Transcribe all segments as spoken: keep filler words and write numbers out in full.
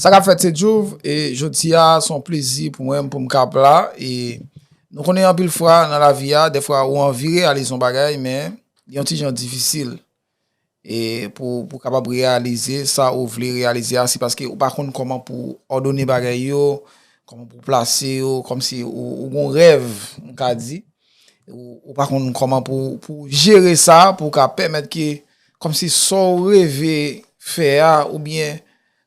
Sa k ap fèt se Djouv, e jodi a se yon plezi pou mwen pou m kab la. E nou konnen anpil fwa nan lavi a, dèfwa ou anvi reyalize yon bagay, men li yon ti jan difisil. E pou, pou kapab reyalize sa ou vle reyalize a, se paske ou pa konn kòman pou òdone bagay yo, kòman pou plase yo, kòmsi ou, ou gon rèv, m ka di. Ou, ou pa konn kòman pou, pou jere sa, pou w ka pèmèt ke, kòmsi sa w reve fè a, oubyen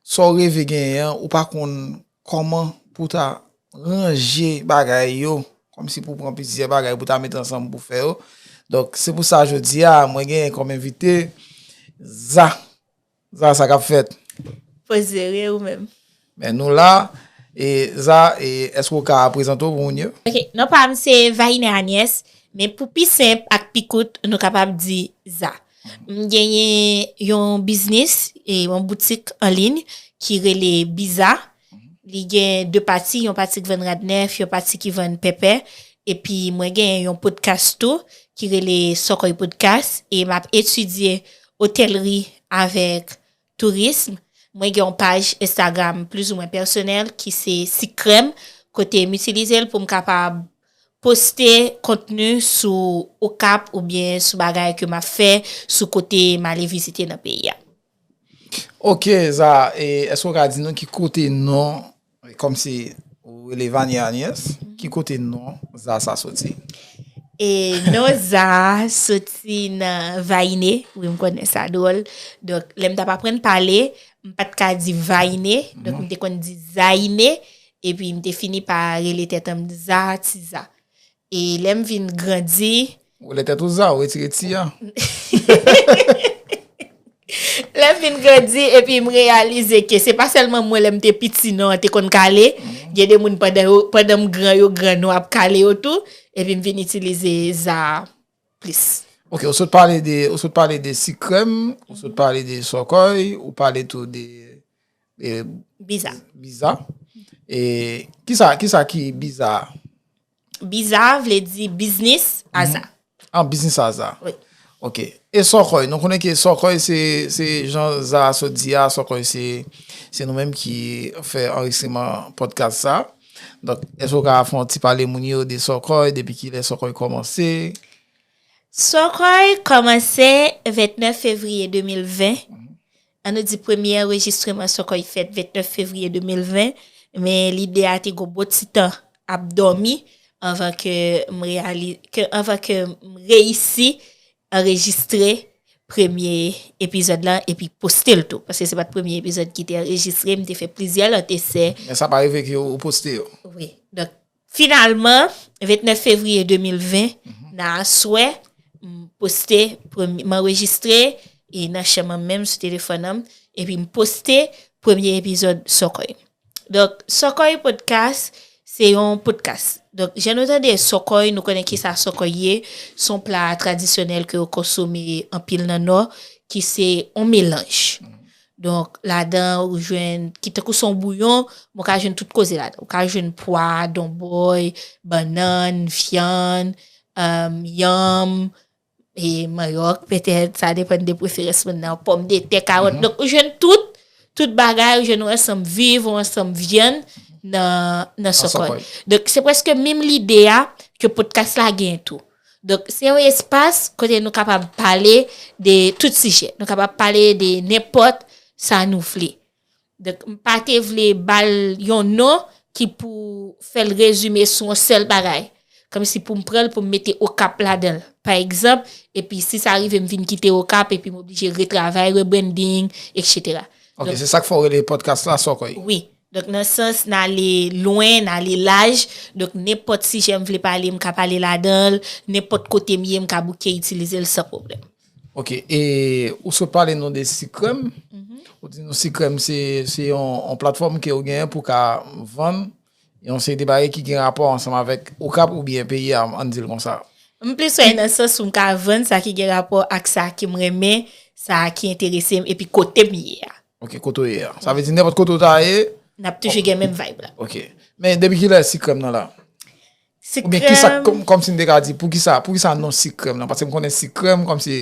sa w reve genyen an, ou pa konn kòman pou ta ranje bagay yo, kòmsi pou pran plizyè bagay pou ta mete ansanm pou fè yo. Donk, se pou sa jodi a, mwen genyen kòm envite Za. Za, sa k ap fèt? Poze wi, ou menm? Men nou la. E Za, e èske w ka prezante w pou moun yo? Ok, non pa m se Vaine Agnès, men pou pi senp ak pi kout, nou kapab di Za. M genyen yon biznis, e yon boutik an liy ki rele Biza. Li gen de pati, yon pati ki vann rad nèf, yon pati ki vann pèpè. Epi mwen genyen yon podcast tou ki rele Sòkòy Podcast. E m ap etidye otèlri avèk tourism. Mwen gen yon paj Instagram plizoumwen pèsonèl ki se Sikrèm, kote m itilize l pou m kapab poste kontni sou Okap oubyen sou bagay ke m ap fè, sou kote m ale vizite nan peyi a. Ok, Za, e èske w ka di nou ki kote non, kòmsi ou rele Vaine Agnès, ki kote non Za sa soti? E non Za soti nan Vaine, wi, m konnen sa dwòl. Donk, lè m t ap aprann pale, m pa t ka di Vaine, donk m te konn di Zaine, epi m te fini pa rele tèt an m Za, ti Za. E lè m vin grandi, ou rele tèt ou Za, ou retire ti a. Lè m vin grandi, epi m reyalize ke se pa sèlman mwen lè m te piti non an te konn kale. Gen de moun pandan yo, pandan m gran yo gran non ap kale yo tou, epi m vin itilize Za plis. Ok, ou sot pale de, ou sot pale de Sikrèm, ou sot pale de Sòkòy, ou pale tou de, de Biza. Biza. E kisa, kisa ki Biza? Biza vle di biznis a Za. Ah, biznis a Za. Wi. Ok. E Sòkòy, nou konnen ke Sòkòy se, se jan Za sot di a, Sòkòy se, se nou menm ki fè anrejistreman podcast sa. Donk, èske w ka fè yon ti pale moun yo de Sòkòy, depi kilè Sòkòy kòmanse? Sòkòy kòmanse vennèf fevriye de mil ven. An nou di premye anrejistreman Sòkòy fèt vennèf fevriye de mil ven, men lide a te gon bon ti tan ap dòmi anvan ke m reyali-, ke, anvan ke m reyisi anrejistre premye epizòd lan epi poste l tou. Paske se pa t premye epizòd ki te anrejistre, m te fè plizyè lòt esè. Men sa pa rive ke ou poste yo? Wi. Donk, finalman, vennèf fevriye de mil ven, nan aswè, m poste premye, m anrejistre, e nan chanm an menm sou telefòn an m, epi m poste premye epizòd Sòkòy. Donk, Sòkòy Podcast, se yon podcast. Donk, jan nou tande Sòkòy, nou konnen kisa Sòkòy ye, se yon pla tradisyonèl ke yo konsome anpil nan Nò, ki se yon melanj. Donk, ladan ou jwenn, ki tankou se yon bouyon, men ou ka jwenn tout koze ladan. Ou ka jwenn pwa, donbòy, bannann, vyann, um, yanm, e manyòk, petèt, sa depann de preferans moun nan, pòmdetè, kawòt. Donk, ou jwenn tout, tout bagay, ou jwenn yon ansanm viv, yon ansanm vyann nan, nan Sòkòy. Donk, se prèske menm lide a ke podcast la gen tou. Donk, se yon espas kote nou kapab pale de tout sijè. Nou kapab pale de nenpòt sa nou vle. Donk, m pa te vle ba l yon non ki pou fè l rezime sou yon sèl bagay. Kòmsi pou m pran l, pou m mete Okap ladan l. Pa egzanp, epi si sa rive m vin kite Okap, epi m oblije retravay, rebranding, etsetera. Ok, se sa k fè w rele podcast la Sòkòy. Wi. Donk, nan sans, n ale lwen, n ale laj. Donk, nenpòt sijè m vle pale, m ka pale ladan l. Nenpòt kote m ye, m ka bouke itilize l san pwoblèm. Ok, e ou sot pale nou de Sikrèm. Ou di nou Sikrèm se, se yon, yon platfòm ke ou genyen pou ka vann yon seri de bagay ki gen rapò ansanm avèk Okap oubyen peyi a, ann di l konsa. M plis wè nan sans pou m ka vann sa ki gen rapò ak sa ke m renmen, sa ki enterese m, epi kote m ye a. Ok, kote w ye a. Sa vle di nenpòt kote w ta ye. N ap toujou gen menm vibe la. Ok. Men depi kilè Sikrèm nan la? Oubyen kisa, Sikrèm. Kòm, kòmsi n te ka di, poukisa, poukisa non Sikrèm nan? Paske m konnen Sikrèm kòmsi,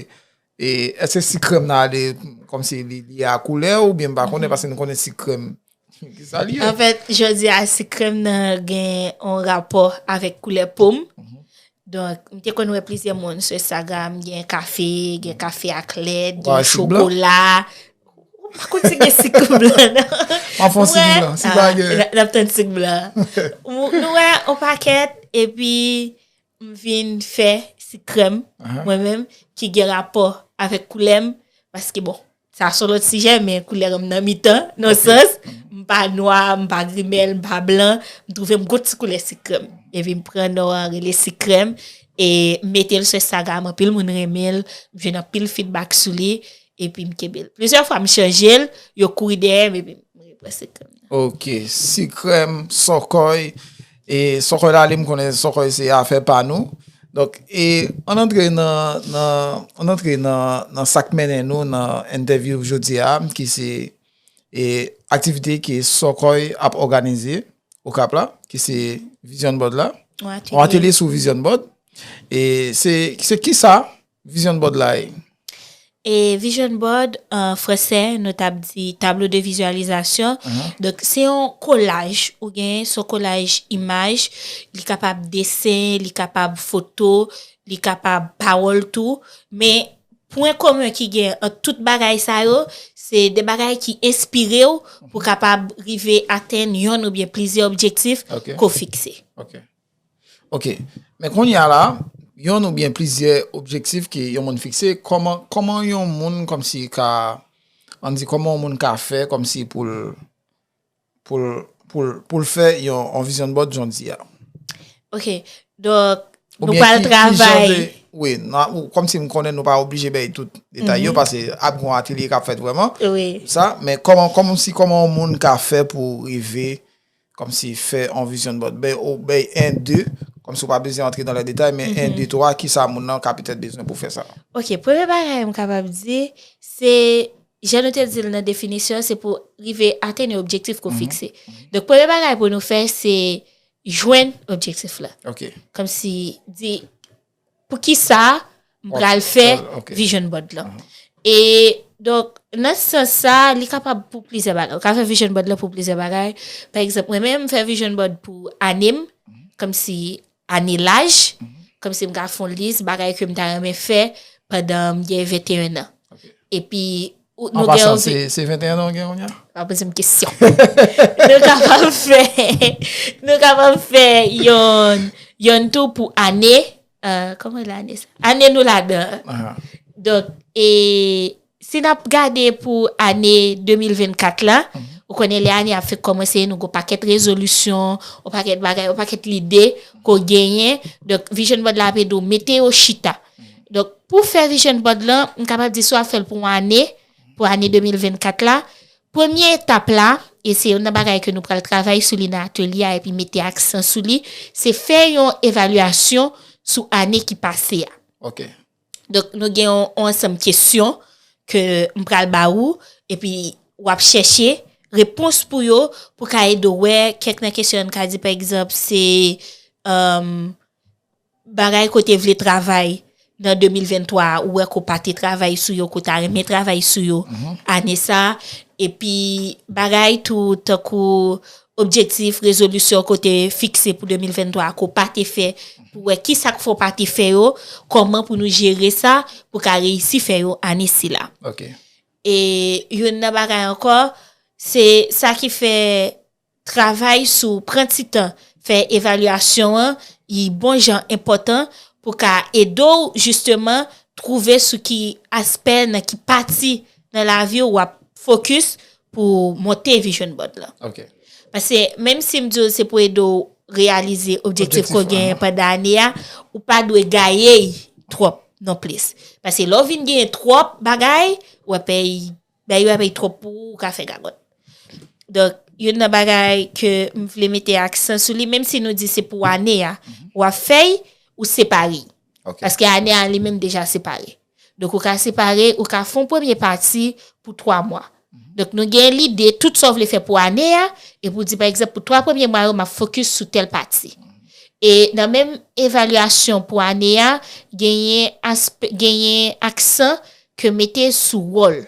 e, èske Sikrèm nan ale kòmsi li, li a koulè oubyen m pa konnen, paske nou konnen Sikrèm Ki sa li ye? Anfèt, jodi a, sikrèm nan gen yon rapò avèk koulè po m. Donk, m te konn wè plizyè moun sou Instagram, gen kafe, gen kafe ak lèt, gen chokola. Ou pa konn si gen sik blan nan. M ap fè yon sik blan. Si pa gen. N ap tann sik blan. Nou wè yon pakèt, epi m vin fè sikrèm, mwen menm, ki gen rapò avèk koulè m, paske bon, sa se yon lòt sijè, men koulè m nan mitan, nan sans, m pa nwa, m pa grimèl, m pa blan, m twouve m gon ti koulè sikrèm. Epi m pran non an rele sikrèm, e m mete l sou Instagram, anpil moun renmen l, m jwenn anpil feedback sou li, epi m kenbe l. Plizyè fwa m chanje l, yo kouri dèyè m, epi m repran sikrèm. Ok, sikrèm, sòkòy, e sòkòy la li m konnen sòkòy se afè pa nou. Donk, e ann antre nan, nan, ann antre nan, nan sa k mennen nou nan entèvyou jodi a, ki se e aktivite ke Sòkòy ap òganize Okap la, ki se Vision Board la. Yon atelye sou Vision Board. E se, se ki sa Vision Board la ye? E Vision Board, an fransè, nou t ap di tableau de visualisation. Donk, se yon kolaj ou gen, se yon kolaj imaj. Li kapab desen, li kapab foto, li kapab pawòl tou. Men pwen komen ki gen ant tout bagay sa yo, se de bagay ki enspire w pou kapab rive atenn yonn oubyen plizyè objektif ke w fikse. Ok. Ok. Men kounye a la, yonn oubyen plizyè objektif ke yon moun fikse, kòman, kòman yon moun kòmsi ka, ann di, kòman yon moun ka fè kòmsi pou l, pou l, pou l, pou l fè yon, yon vision board jan w di a? Ok. Donk, nou pral travay. Wi, kòmsi m konnen nou pa oblije bay tout detay yo, paske ap gen yon atelye k ap fèt vrèman. Wi. Sa, men kòman, kòmsi, kòman yon moun ka fè pou rive kòmsi fè yon vision board, bay, ou bay en, de, kòmsi ou pa bezwen antre nan lè detay, men en, de, twa, ki sa moun nan ka petèt bezwen pou fè sa? Ok, premye bagay m kapab di, se, jan nou te di l nan definisyon, se pou rive atenn yon objektif ke w fikse. Donk, premye bagay pou nou fè, se jwenn objektif la. Ok. Kòmsi di, poukisa m pral fè vision board lan. E donk, nan sans sa, li kapab pou plizyè bagay. Ou ka fè vision board lan pou plizyè bagay. Pa egzanp, mwen menm, m fè vision board pou ane m, kòmsi ane laj, kòmsi m ka fè yon lis bagay ke m ta renmen fè pandan m gen venteyen an. Epi, nou gen yon vi. Se venteyen an w gen kounye a? Pa poze m kesyon. Nou kapab fè, nou kapab fè yon, yon tou pou ane, kòman rele ane sa? Ane nou ladan. Donk, e si n ap gade pou ane de mil vennkat la, ou konnen lè ane ap fèk kòmanse, nou gen yon pakèt rezolisyon, yon pakèt bagay, yon pakèt lide ke w genyen. Donk, vision board la ap ede w mete yo chita. Donk, pou fè vision board lan, m kapab di si w ap fè l pou yon ane, pou ane de mil vennkat la, premye etap la, e se youn nan bagay ke nou pral travay sou li nan atelye a epi mete aksan sou li, se fè yon evalyasyon sou ane ki pase a. Ok. Donk, nou gen yon, yon ansanm kesyon ke m pral ba ou, epi w ap chèche repons pou yo, pou ka ede w wè kèk nan kesyon an, n ka di, pa egzanp, se, um, bagay ke w te vle travay nan de mil venntwa a, ou wè ke w pa te travay sou yo, ke w ta renmen travay sou yo ane sa a, epi bagay tou tankou objektif, rezolisyon ke w te fikse pou de mil venntwa a, ke w pa te fè, pou wè kisa k fè w pa te fè yo, kòman pou nou jere sa, pou w ka reyisi fè yo ane sila. Ok. E youn nan bagay ankò, se sa ki fè travay sou pran ti tan fè evalyasyon an, li bon jan enpòtan pou ka ede w jisteman twouve sou ki aspè, nan ki pati nan lavi w w ap fokis pou monte vision board lan. Ok. Paske menm si m di w se pou ede w reyalize objektif ke w genyen pandan ane a, ou pa dwe gaye l twòp non plis. Paske lè w vin genyen twòp bagay, w ap pèy, bagay yo ap pèy twòp pou ou, ou ka fè gagòt. Donk, youn nan bagay ke m vle mete aksan sou li, menm si nou di se pou ane a, w ap fè l, ou separe l. Ok. Paske ane a li menm deja separe. Donk, ou ka separe, ou ka fè yon premye pati pou twa mwa. Donk, nou gen lide tout sa w vle fè pou ane a, epi w di, pa egzanp, pou twa premye mwa yo, m ap fokis sou tèl pati. E nan menm evalyasyon pou ane a, genyen aspè, genyen aksan ke mete sou wòl.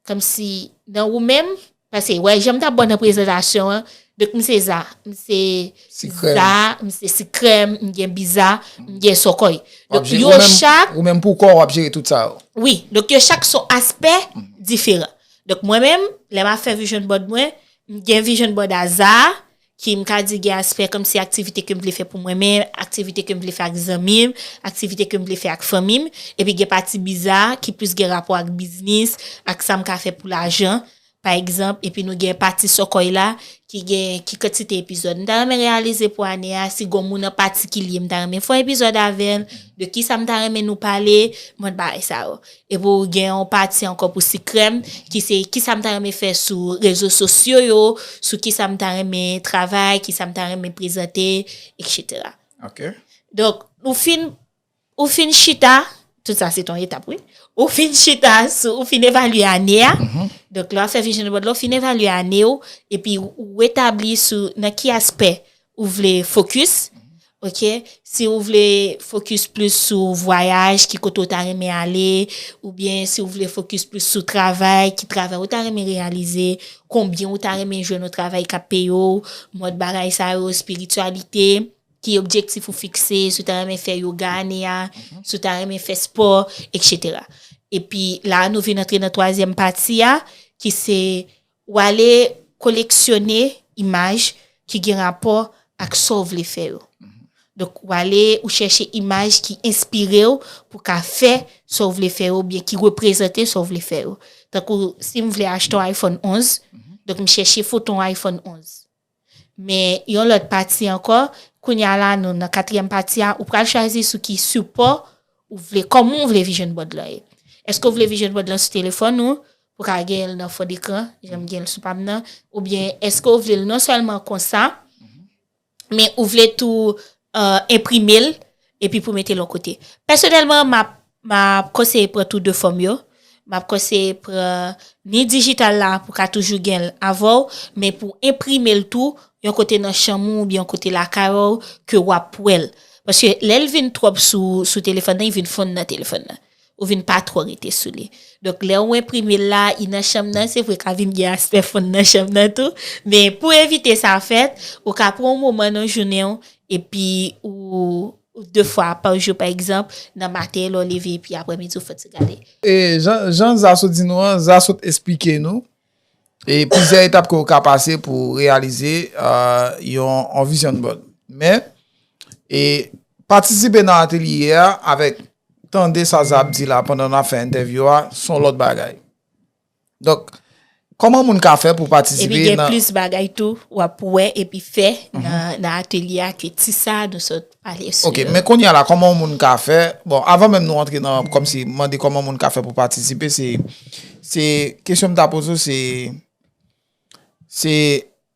Kòmsi nan ou menm, Paske, wè, jan m t ap ba w nan prezantasyon an, donk, m se Za, m se Sikrèm. Za, m se Sikrèm, m gen Biza, m gen Sòkòy. W ap Donk, jere- yo ou menm- chak, Ou menm pou kò w ap jere tout sa yo. Wi, donk yo chak se yon aspè diferan. Donk mwen menm, lè m ap fè vision board mwen, m gen vision board a Za, ki m ka di gen aspè kòmsi aktivite ke m vle fè pou mwen menm, aktivite ke m vle fè ak zanmi m, aktivite ke m vle fè ak fanmi m, epi gen pati Biza ki plis gen rapò ak biznis, ak sa m ka fè pou lajan, pa egzanp, epi nou gen pati Sòkòy la, ki gen ki kantite epizòd m ta renmen reyalize pou ane a, si gon moun an patikilye m ta renmen fè yon epizòd avè l, de kisa m ta renmen nou pale, mòd bagay sa yo. Epi w gen yon pati ankò pou Sikrèm, ki se kisa m ta renmen fè sou rezo sosyo yo, sou kisa m ta renmen travay, kisa m ta renmen prezante, etsetera. Ok. Donk, ou fin, ou fin chita, tout sa se ton etap, wi. Ou fin chita, sou, ou fin evalye ane a. Donk, lè w ap fè vision board la, ou fin evalye ane w, epi ou etabli sou nan ki aspè ou vle fokis. Ok, si ou vle fokis plis sou vwayaj, ki kote ou ta renmen ale, oubyen si ou vle fokis plis sou travay, ki travay ou ta renmen reyalize, konbyen ou ta renmen jwenn yon travay k ap peye w, mòd bagay sa yo, espirityalite, ki objektif ou fikse, si ou ta renmen fè yoga ane a, si ou ta renmen fè spò, etsetera. Epi la, nou vin antre nan twazyèm pati a, ki se w ale koleksyone imaj ki gen rapò ak sa w vle fè yo. Donk, w ale ou chèche imaj ki enspire w pou ka fè sa w vle fè yo, oubyen ki reprezante sa w vle fè yo. Tankou, si m vle achte yon iPhone onz, donk m chèche foto yon iPhone onz. Men yon lòt pati ankò, kounye a la, nou nan katriyèm pati a, ou pral chwazi sou ki sipò ou vle, kòman ou vle vision board lan ye. Èske ou vle vision board lan sou telefòn ou, pou ka gen l nan fon dekran, jan m gen l sou pa m nan, oubyen èske ou vle l non sèlman konsa, men ou vle tou uh, enprime l, epi pou mete l yon kote. Pèsonèlman, m ap, m ap konseye pran tou de fòm yo. M ap konseye pran ni dijital la pou ka toujou gen l avè w, men pou enprime l tou, yon kote nan chanm ou oubyen yon kote lakay ou ke w ap wè l. Paske lè l vin twòp sou, sou telefòn nan, li vin fonn nan telefòn nan. Ou vin pa twò rete sou li. Donk, lè ou enprime l la, li nan chanm nan, se vre ka vin gen aspè fonn nan chanm nan tou. Men pou evite sa fèt, ou ka pran yon moman nan jounen w, epi ou, ou de fwa pa jou, pa egzanp, nan maten, lè w leve, epi aprèmidi, ou fè ti gade. E jan, jan Za sot di nou an, Za sot esplike nou e plizyè etap ke w ka pase pou reyalize uh, yon, yon vision board. Men, e patisipe nan atelye a avèk tande sa Za ap di la pandan n ap fè entèvyou a, se yon lòt bagay. Donk, kòman moun ka fè pou patisipe Epi gen nan plis bagay tou w ap wè epi fè nan, nan atelye a ke ti sa nou sot pale sou Ok, yo. Men kounye a la, kòman yon moun ka fè? Bon, avan menm nou antre nan, kòmsi, mande kòman moun ka fè pou patisipe, se, se kesyon m ta poze w, se, se,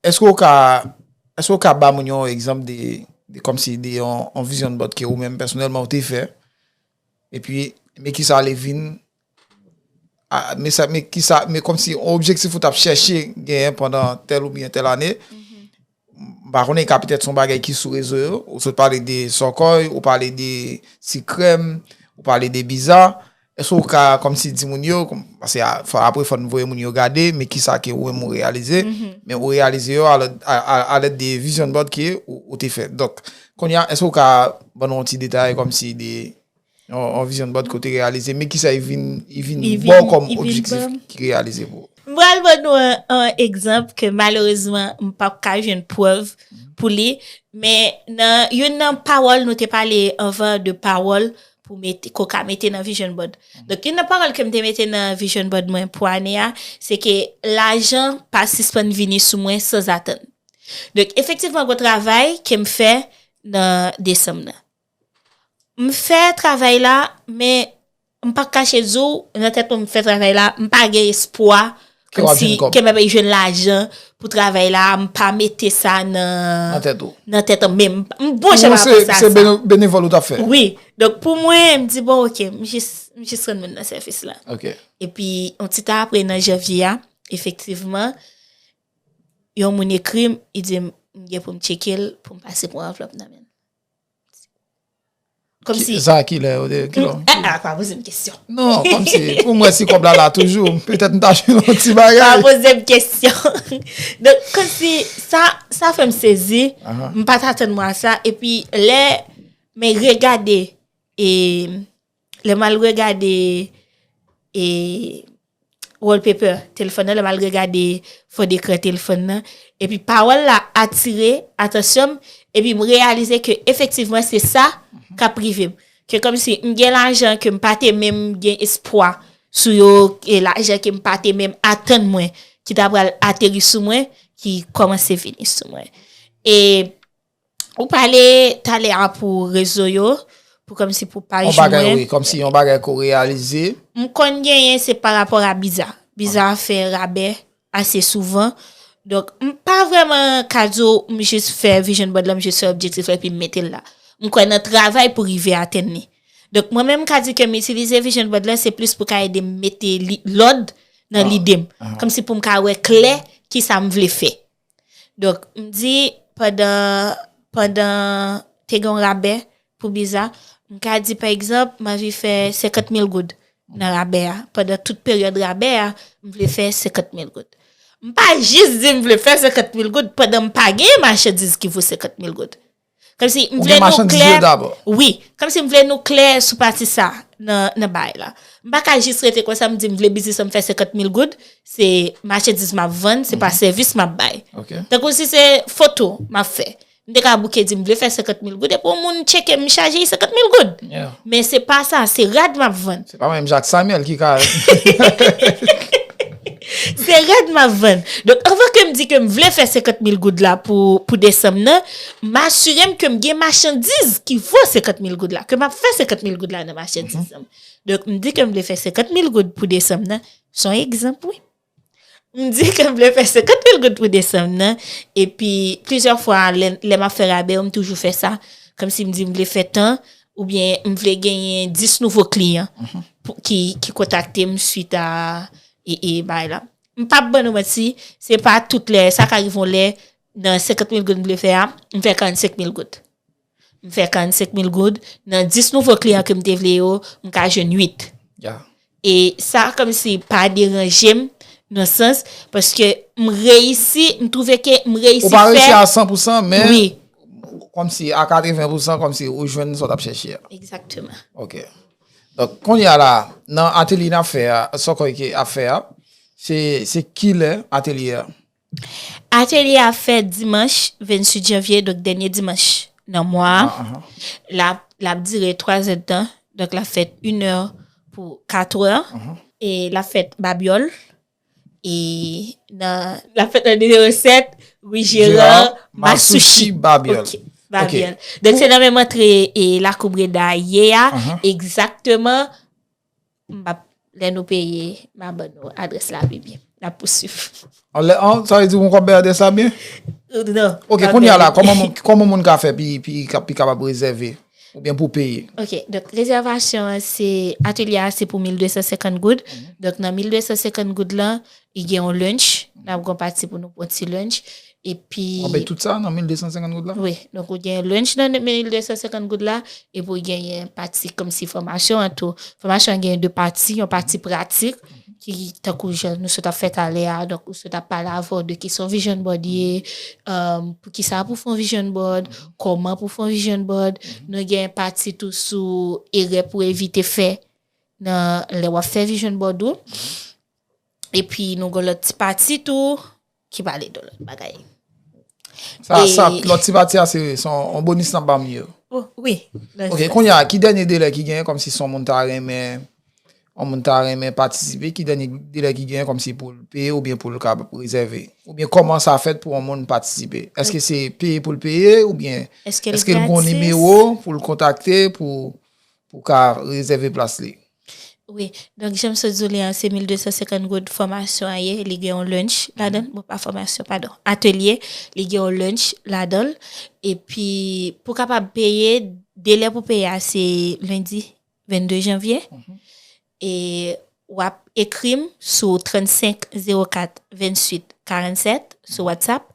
èske w ka, èske w ka ba moun yon egzanp de, de kòmsi, de yon, yon vision board ke ou menm pèsonèlman ou te fè, epi, men kisa li vin, a, men sa, men kisa, men kòmsi yon objektif ou t ap chèche genyen pandan tèl oubyen tèl ane, m pa konnen, ka petèt se yon bagay ki sou rezo yo, ou sot pale de Sòkòy, ou pale de Sikrèm, ou pale de Biza, èske ou ka kòmsi di moun yo, kòm, paske a, fò, apre fò n voye moun yo gade, men kisa ke ou menm ou reyalize, men ou reyalize yo alèd, a, a, alèd de vision board ke ou, ou te fè. Donk, kounye a, èske ou ka ban nou yon ti detay kòmsi de yon, yon vision board ke ou te reyalize, men kisa li vin, li vin Li ba w vin- kòm li vin objektif ban m. ki reyalize pou ou? M pral ban nou yon, yon egzanp ke malerezman m p ap ka jwenn prèv pou li, men nan youn nan pawòl nou te pale anvan de pawòl pou mete, ke w ka mete nan vision board. Donk, youn nan pawòl ke m te mete nan vision board mwen pou ane a, se ke lajan pa sispann vini sou mwen sanzatann. Donk, efektivman, gon travay ke m fè nan desanm nan. M fè travay la, men m p ap kache di w, nan tèt mwen, m fè travay la, m pa gen espwa Ke w ap kòmsi jwenn kòb. ke m ap jwenn lajan pou travay la, m pa mete sa nan Nan tèt ou. Nan tèt mwen, men m, m bon jan Ou pa se, panse a se sa. bene- benevòl ou t ap fè. Wi. Donk, pou mwen, m di, bon, ok, m jis, m jis rann moun nan sèvis la. Ok. Epi, yon ti tan apre, nan janvye a, efektivman, yon moun ekri m, li di m, m gen pou m tcheke l, pou m pase pran anvlòp nan men l. Kòmsi Sa ki lè ou te ki lè? Ah, ah, pa poze m kesyon. Non, kòmsi pou mwen si kòb la la toujou, petèt m ta jwenn yon ti bagay. Pa poze m kesyon. Donk, kòmsi sa, sa fè m sezi. M pa t atann mwen a sa. Epi, lè, men regade, e, lè m al regade, e, wallpaper telefòn nan, lè m al regade fond d'écran telefòn nan. Epi pawòl la atire atansyon m, epi m reyalize ke efektivman se sa k ap rive m. Ke kòmsi m gen lajan ke m pa te menm gen espwa sou yo, e lajan ke m pa te menm atann mwen, ki ta pral ateri sou mwen, ki kòmanse vini sou mwen. E Ou pale talè a pou rezo yo, pou kòmsi pou paj Yon bagay, mwen. Wi, kòmsi yon bagay ke w reyalize. M konn genyen se pa rapò a Biza. Biza fè rabè ase souvan. Donk, m pa vrèman ka di w m jis fè vision board la, m jis fè objektif la epi m mete l la. M kwè nan travay pou rive atenn li. Donk, mwen menm m ka di ke m itilize vision board la, se plis pou ka ede m mete li- lòd nan lide m. Kòmsi pou m ka wè klè kisa m vle fè. Donk, m di pandan, pandan te gen yon rabè pou Biza, m ka di pa egzanp, m anvi fè senkant mil goud nan rabè a. Pandan tout peryòd rabè a, m vle fè senkant mil goud. M pa jis di m vle fè senkant mil goud pandan m pa gen machandiz ki vo senkant mil goud. Kòmsi m Ou vle gen nou machandiz klè. Yo dabò. Wi, kòmsi m vle nou klè sou pati sa nan, nan bagay la. M pa ka jis rete konsa, m di m vle biznis an m fè senkant mil goud, se machandiz m ap vann, se pa sèvis m ap bay. Ok. Tankou si se foto m ap fè. M te ka bouke di m vle fè senkant mil goud, epi yon moun tcheke m chaje senkant mil goud. Yeah. Men se pa sa, se rad m ap vann. Se pa menm Jacques Samuel ki ka. Se rad m ap vann. Donk, anvan ke m di ke m vle fè senkant mil goud la pou, pou desanm nan, m asire m ke m gen machandiz ki vo senkant mil goud la, ke m ap fè senkant mil goud la nan machandiz lan. Donk, m di ke m vle fè senkant mil goud pou desanm nan. Se yon egzanp, wi. M di ke m vle fè senkant mil goud pou desanm nan. Epi, plizyè fwa, lè, lè m ap fè rabè yo, m toujou fè sa. Kòmsi m di m vle fè tan, oubyen m vle genyen dis nouvo kliyan pou- ki, ki kontakte m swit a e, e bagay la. M p ap ban nou manti, se pa tout lè, sa ka rive yon lè, nan senkant mil goud m vle fè a, m fè karannsenk mil goud. M fè karannsenk mil goud, nan dis nouvo kliyan ke m te vle yo, m ka jwenn uit. Yeah. E sa kòmsi pa deranje m, nan sans, paske m reyisi, m twouve ke m reyisi Ou pa reyisi fè. A san pou san, men Wi, kòmsi a katreven pou san, kòmsi ou jwenn sa w t ap chèche a. Egzakteman. Ok. Donk, kounye a la, nan atelye n ap fè a, sa w kwè ke ap fè a, se, se kilè atelye a? Atelye a fèt dimanch venntuit janvye, donk dènye dimanch nan mwa a. Ah, ah. L ap, l ap dire twa zèdtan, donk l ap fèt inè pou katrè. E l ap fèt Babyòl. E nan, l ap fèt nan nimewo sèt, Wi Jera, Jera, Masouchi. Masouchi, Babyòl. Ok, Babyòl. Donk se nan menm antre e lakou Breda ye a, egzakteman. M ap, lè nou peye, m a ban nou adrès la pi byen. N ap pouswiv. Anlè, an, sa vle di ou poko bay adrès la byen? Non. Ok, kounye a la, kòman moun, kòman moun ka fè pi, pi, pi kapab rezève oubyen pou peye? Ok, donk rezèvasyon an, se, atelye a se pou mil de san senkant goud. Donk nan mil de san senkant goud lan, li gen yon lunch. N ap gen yon pati pou nou pran ti lunch. Epi W ap bay tout sa nan mil de san senkant goud la? Wi, donk ou gen lunch nan mil de san senkant goud la, epi ou genyen pati kòmsi fòmasyon an tou. Fòmasyon an gen de pati, yon pati pratik, ki tankou jan nou sot ap fè talè a, donk ou sot ap pale avè w de ki sa yon vision board ye, um, pou ki sa pou fè yon vision board, kòman pou fè yon vision board. Nou gen pati tou sou erè pou evite fè nan lè w ap fè vision board ou. Epi nou gen lòt ti pati tou ki pale de lòt bagay. Sa, E- sa, lòt ti pati a, se, se yon, yon bonis n ap ba moun yo. Oh, wi. Ok, kounye a, ki dènye delè ki genyen, kòmsi se yon moun ta renmen, yon moun ta renmen patisipe, ki dènye delè ki genyen, kòmsi pou l peye oubyen pou l ka rezève? Oubyen kòman sa fèt pou yon moun patisipe? Èske se peye pou l peye oubyen Èske l èske l gen yon gratis? Nimewo pou l kontakte pou, pou ka rezève plas li? Wi, donk jan m sot di w li an, se mil de san senkant goud fòmasyon an ye, li gen yon lunch ladan, bon, pa fòmasyon, padon, atelye, li gen yon lunch ladan l. Epi, pou kapab peye, delè pou peye a, se lendi vennde janvye. E w ap ekri m sou trannsenk zewo kat venntuit karannsèt sou WhatsApp,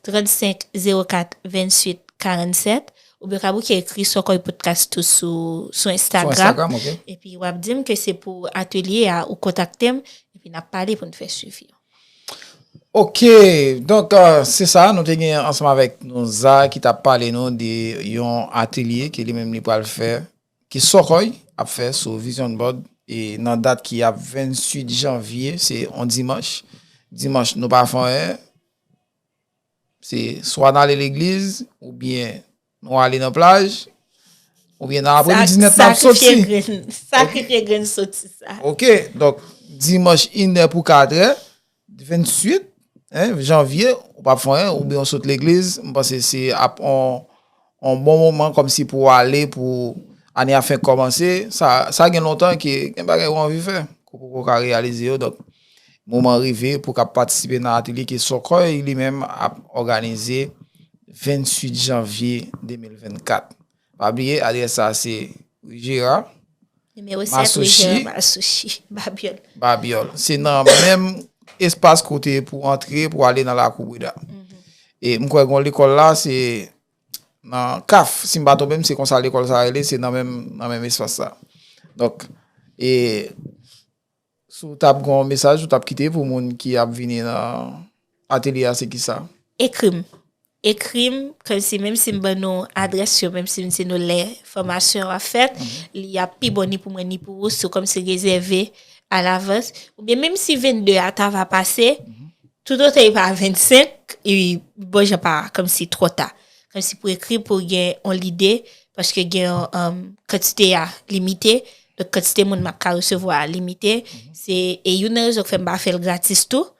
trannsenk zewo kat venntuit karannsèt, Oubyen w ka bouke ekri Sòkòy Podcast tou sou, sou Instagram. Epi w ap di m ke se pou atelye a ou kontakte m, epi n ap pale pou n fè swivi. Ok, donk se sa, nou te gen ansanm avèk nou Za ki t ap pale nou de yon atelye ke li menm li pral fè, ke Sòkòy ap fè sou Vision Board e nan dat ki ap venntuit janvye, se yon dimanch. Dimanch nou pa fè anyen, se swa n ale legliz oubyen nou ale nan plaj oubyen nan apremidi nèt n ap soti. Sakrifye grenn soti sa. Ok, donk dimanch inè pou katrè, venntuit janvye, ou p ap fè anyen oubyen w sot legliz, m panse se ap yon bon moman kòmsi pou w ale pou ane a fenk kòmanse. Sa gen lontan ke gen bagay ou anvi fè ke w poko ka reyalize yo, donk moman rive pou w ka patisipe nan atelye ke Sòkòy li menm ap òganize venntuit janvye de mil vennkat. Pa bliye adrès sa se Ri Jera, Nimewo sèt, Ri Jera, Masouchi, Babyòl. Babyòl. Se nan menm espas kote pou antre pou ale nan lakou Bouda. E m kwè gen yon lekòl la, se nan kaf, si m pa twonpe m, se konsa lekòl sa rele, se nan menm, nan menm espas sa. Donk, e si w t ap gen yon mesaj ou t ap kite pou moun ki ap vini nan atelye a, se kisa? Ekri m. Ekri m, kòmsi menm si m ban nou adrès yo, menm si m di nou lè fòmasyon an ap fèt, li ap pi bon ni pou mwen ni pou ou si w kòmsi rezève alavans. Oubyen menm si vennde a ta va pase, toutotan li pa vennsenk, li bon jan pa kòmsi twò ta. Kòmsi pou ekri, pou gen yon lide, paske gen yon kantite a limite, donk kantite moun m ap ka resevwa a limite. Se, e youn nan rezon k fè m pa fè l gratis tou,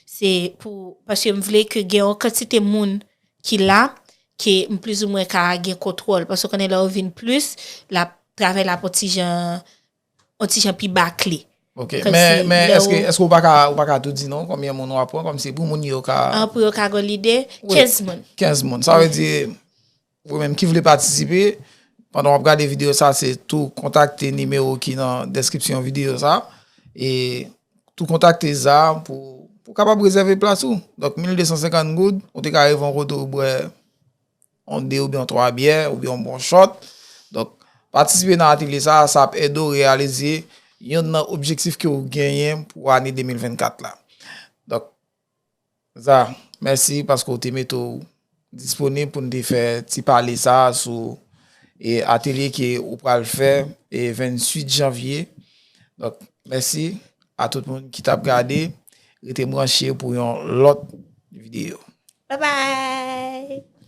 se pou, paske m vle ke gen yon kantite moun ki la, ke m plizoumwen ka gen kontwòl. Paske w konnen lè w vin plis, l ap, travay la ap yon ti jan, yon ti jan pi bakle. Ok, men, men èske, èske w pa ka, ou pa ka tou di non konbyen moun w ap pran, kòmsi pou moun yo ka... An, pou yo ka gen lide, kenz moun. Kenz moun. Sa vle di, ou menm ki vle patisipe, pandan w ap gade videyo sa, se tou kontakte nimewo ki nan deskripsyon videyo sa, e tou kontakte Za pou, pou kapab rezève plas ou. Donk, mil de san senkant goud, ou te ka rive yon kote ou bwè yon de oubyen yon twa byè, oubyen yon bon shot. Donk, patisipe nan atelye sa, sa ap ede w reyalize yonn nan objektif ke w genyen pou ane de mil vennkat la. Donk, Za, mèsi paske w te mete w disponib pou n te fè ti pale sa sou, e, atelye ke ou pral fè, e, venntuit janvye. Donk, mèsi a tout moun ki t ap gade. Rete branche pou yon lòt videyo. Bye bye!